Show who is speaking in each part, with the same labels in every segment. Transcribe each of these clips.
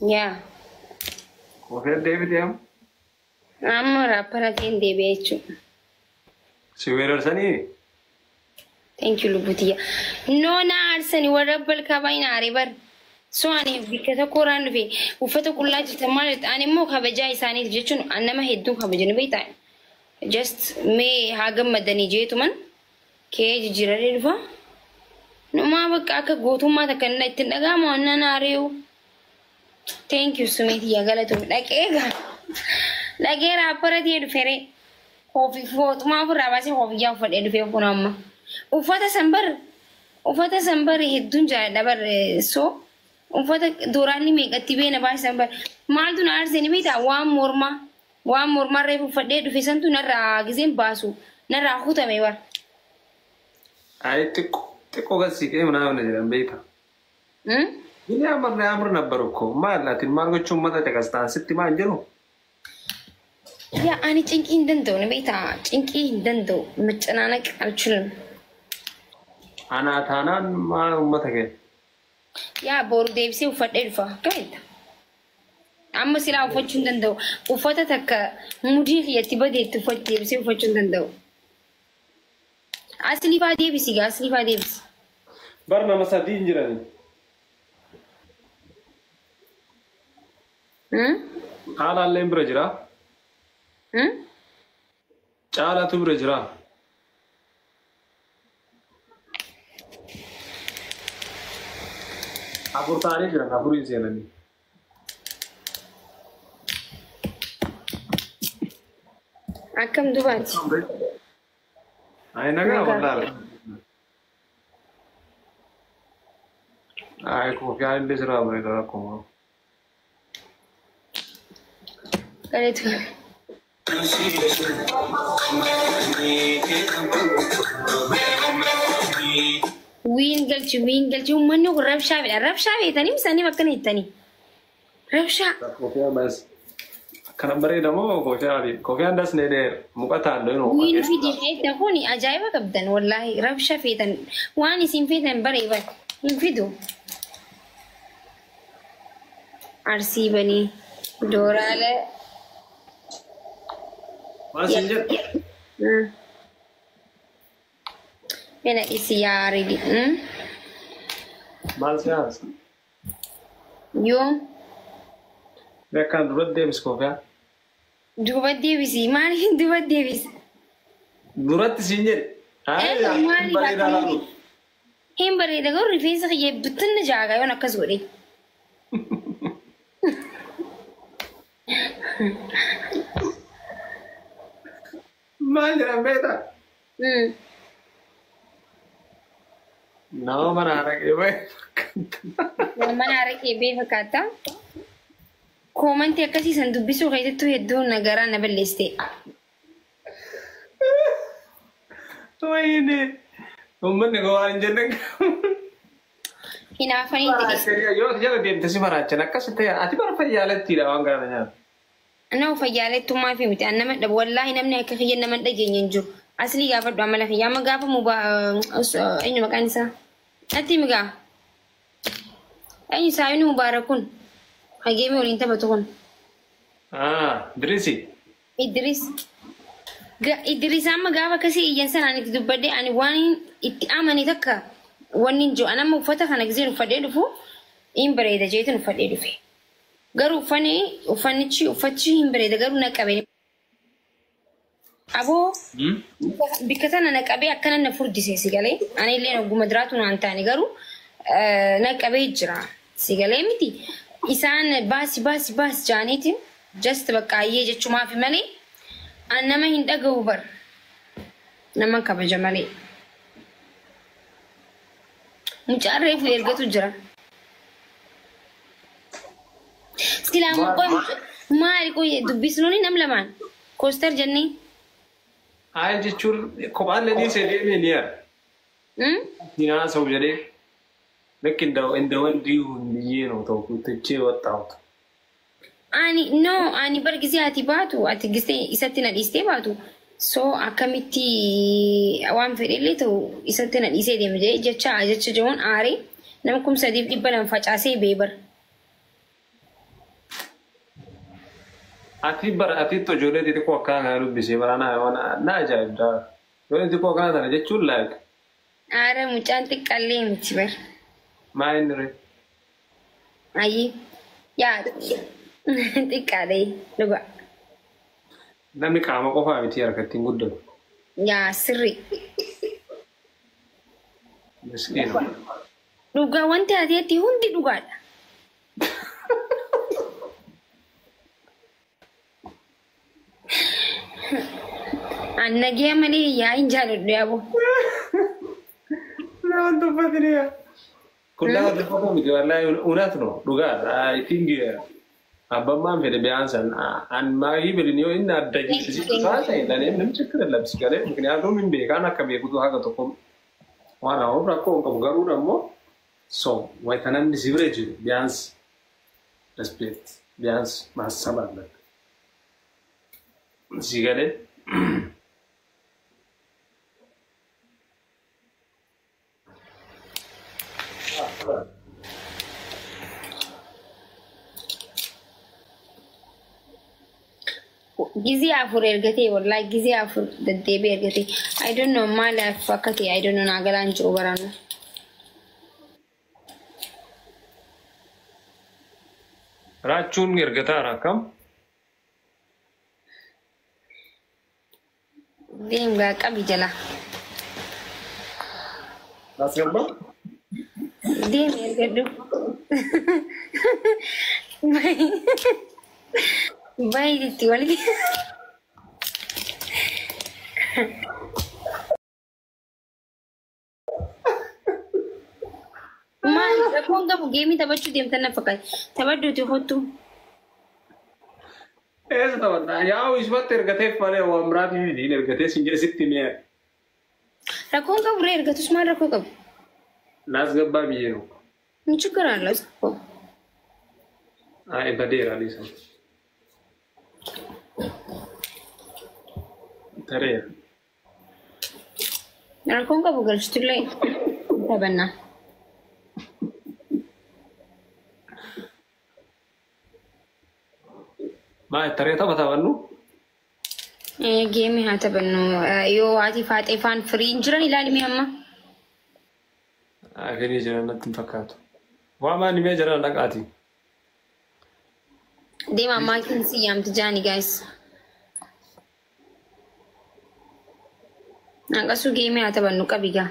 Speaker 1: Yaa.
Speaker 2: Koofiyaan deebitee amma?
Speaker 1: Amma raappara ta'een deebi'ee jechuudha.
Speaker 2: Si weerarsanii?
Speaker 1: Thank you lubbutiyya. No na aarsani warra balkaa baay'ina aaree bar. So ani bikka tokko irraan dhufe uffata qullaa jirta maal jetta ani immoo kabajaa isaaniif jechuun an nama hedduu kabajani beektaa. Just mee haa gammadanii jeetuman kee jijjiiraree dhufa. Numaa bakka akka gootummaa takka inni ittiin dhaga'amu annan aareeyu. Thank you sumeetiyya galatoom dhaqee gaa. Dhaqee raappara ta'ee dhufere. Koofii fooxumaa ofirraa baasee koofiyyaa uffadhee dhufee kun amma. Uffata san bar uffata san bar hedduun jaalladha bar so uffata dooraalli meeqatti beena baasisan bar maaltu na aarsee ni beektaa waan mormaa waan mormaa reefu uffadhee dhufe santu narraa gizeen baasu narraa kutame bar.
Speaker 2: Ayi xiqqoo xiqqoo gad siqee ምናምን jedhan beektaa. Inni amar amar ነበር እኮ maal ati maal gochuun mata caqastaan sitti maal jiru?
Speaker 1: Yaa ani cinqii hin danda'u ni beektaa cinqii hin danda'u መጨናነቅ አልችልም።
Speaker 2: Anaa taanaan maal uummata kee?
Speaker 1: Yaa boru deebisee uffadhee dhufa akkamitti? Amma silaa uffachuu hin danda'u. Uffata takka mudii kiyyatti badeetti uffachuu deebisee uffachuu hin danda'u. Aslii faa deebisi gaa aslii faa deebisi.
Speaker 2: Bar nama sadii hin jirani. Caalaalleen bira jira. Caalaatu bira jira. Afur ta'anii jiran afurii seenanii.
Speaker 1: Akkam dubaati?
Speaker 2: Ayi nagaa wallaala. Ayi koofiyaan illee siraa bareeda rakkoo.
Speaker 1: Galatu. Wiin galchi wiin galchi uummanni kun rabshaa fedha. Rabshaa feetanii isaanii akkana jettanii. Rabshaa.
Speaker 2: Koofiyaan bas. Akkana bareeda moo koofiyaan koofiyaan das ne dheer muqataan dhoyinu.
Speaker 1: Wiin fidi feeta kun ajaa'iba qabdan wallaahi rabsha feetan waan isin feetan bareeban hin fidu. Arsii banii dooraala.
Speaker 2: Maal siin jedhu?
Speaker 1: Mena isi yaaridi.
Speaker 2: Maal si haasa?
Speaker 1: Yoom
Speaker 2: Akkaan duratti deebis koofiyaan.
Speaker 1: duuba deebisi maaliif duuba deebisi?
Speaker 2: Duratti siin jedhe.
Speaker 1: Maaliif
Speaker 2: Bareedaa laalu.
Speaker 1: Hin bareeda garuu rifeensa kiyya bittinna jaagaa yoon akkas godhe.
Speaker 2: Maal jedhan beektaa? Nama mana araqee bahe fakkaata.
Speaker 1: Mana araqee bee fakkaata. Koomantii akkasii san dubbisuu keessattuu hedduu nagaraa na balleessite.
Speaker 2: Wayne. Uummanni koo waan hin jenne.
Speaker 1: Hinaafanii xiqqeesse.
Speaker 2: Yoo ati jala deemte si maraachan akkas ta'e ati bara fayyaalettiidha waan kana nyaata.
Speaker 1: Nama fayyaalettummaa fi miti an nama dhabu wallaahi namni akka kiyya nama hin dhageenye hin jiru. Aslii gaafadhu amala kiyya amma gaafa mubaa eenyu maqaan isaa? Natti migaa. Eenyu saayini mubaarak kun? Hageemii waliin taphatu kun.
Speaker 2: Idrisi.
Speaker 1: Idris. Idris amma gaafa akkasii iyyan sanaan itti dubbadhee ani waan itti amane takka wanni hin jiru. Ani amma uffata kana giseen uffadhee dhufu hin bareeda jeetiin uffadhee dhufe. Garuu uffanni uffannichi uffachi hin bareeda garuu na qabe. Aboo bikka tana na qabee akkana na furdise si galee. Ani illee ogguma diraatu naan taane garuu na qabee jira. Si galee miti. Isaan baasi baasi baasi jaaniitiin just bakka ayyee jechumaafi malee an nama hin dhaga'u bar. Nama kabaja malee. Mucaan reefu ergatu jira. Silaa qoy maali qoy dubbisnuuni nam lamaan kooster jennee.
Speaker 2: Haaya jechuun kophaallee dhiisee deemee ni yaada. Hin haasa'u jedhee. ልክ እንደ ወንድ ይሁን ብዬ ነው ተውኩት፣ ትቼ ወጣሁት።
Speaker 1: Ani no ani bar gisee ati baatu ati gisee isatti na dhiistee baatu so akkamitti waan fedhellee ta'u isatti na dhiisee deema jedhee jecha jecha jechuun aaree nama 3200 facaasee bee bar.
Speaker 2: Ati bara atitti ijoollee xixiqqoo akkana kana dubbisee bara na ajaa'ibda. Ijoollee xixiqqoo akkana tana jechuun like
Speaker 1: Aara mucaan xiqqaallee miti bar.
Speaker 2: Maa inni ree?
Speaker 1: Ayi yaa xiqqaadha dhuga.
Speaker 2: Namni qaama qofaa miti harka ittiin guddatu.
Speaker 1: Yaa sirri.
Speaker 2: Miskiina.
Speaker 1: Dhugaa wanti ati hundi dhugaadha. Annagee malee yaa hin jaaladhu yaaboo.
Speaker 2: Nama tuffatiniya. Kun nama tuffatu miti wallaahi እውነት ነው dhugaadha. I think abbammaan fedhe ቢያንስ an maayii fedhin yoo inni adda jibbisiisu taate ለእኔ ምንም ችግር የለም ሲገሌ ምክንያቱም hin beekaan akka beekutu haga tokko waan hafuuf rakkoo hin qabu garuu ammoo so wayita namni si bira jiru ቢያንስ respect ቢያንስ ማሰብ አለብህ ሲገሌ.
Speaker 1: Gizee afur ergatee wallahi gizee afur deddeebi'ee ergatee I don't know maaliif akka ta'e I don't know naa galaan jiru baraanu.
Speaker 2: Raachuun ergataara akkam?
Speaker 1: Deem gaa qabi jala.
Speaker 2: Asgabba?
Speaker 1: Deem ergadhu. Bayi itti walitti. Maal rakkoon qabu geemii taphachuu deemtan na fakkaata. Taphadhuuti kottu.
Speaker 2: Eessa taphatta? Yaa'u isumatti ergateef malee waan biraatii miti hin ergatee sin jedhe sitti mi'a.
Speaker 1: Rakkoon qabu ree ergatus maal rakkoo qabu?
Speaker 2: Naasgabbaa biyyee ነው.
Speaker 1: ምን ችግር አለው? እኮ
Speaker 2: Ay badeera dhiisa. Tareera.
Speaker 1: Rakkoon qabu galchitullee taphannaa.
Speaker 2: Maal taree tapha taphannu?
Speaker 1: Geemii haa taphannu. Yoo ati faaxee faan firii hin jiran ilaali mee amma.
Speaker 2: Firii jiran natti hin fakkaatu. Waa maal mee jiran dhaqaati.
Speaker 1: Deema maakiin si yaamti jaani guys. Hanqasuu geemii haa taphannu qabi gaa.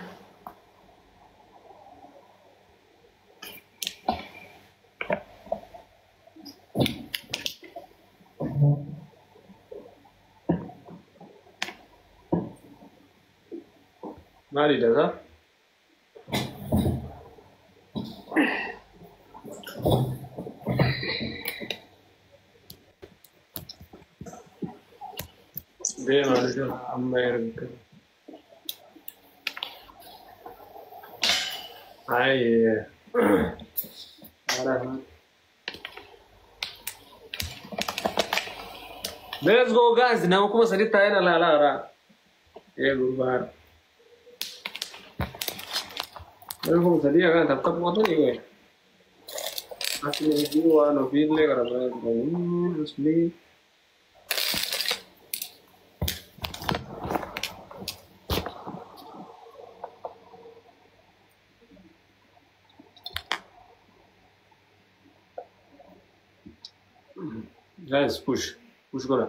Speaker 2: Maalidha isaa? Deema amma erga. Ay. Let's go guys. Nama 3000 taa'ee na laalaa jira. Ee gurbaan. Nama 3000 akkana tap tap gootanii wayi. Asli waan ofiillee gara biraa jiru. Asli. Guys, push. Push godha.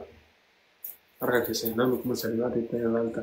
Speaker 2: Harka keessa namni 3000 baatee itti ilaalta.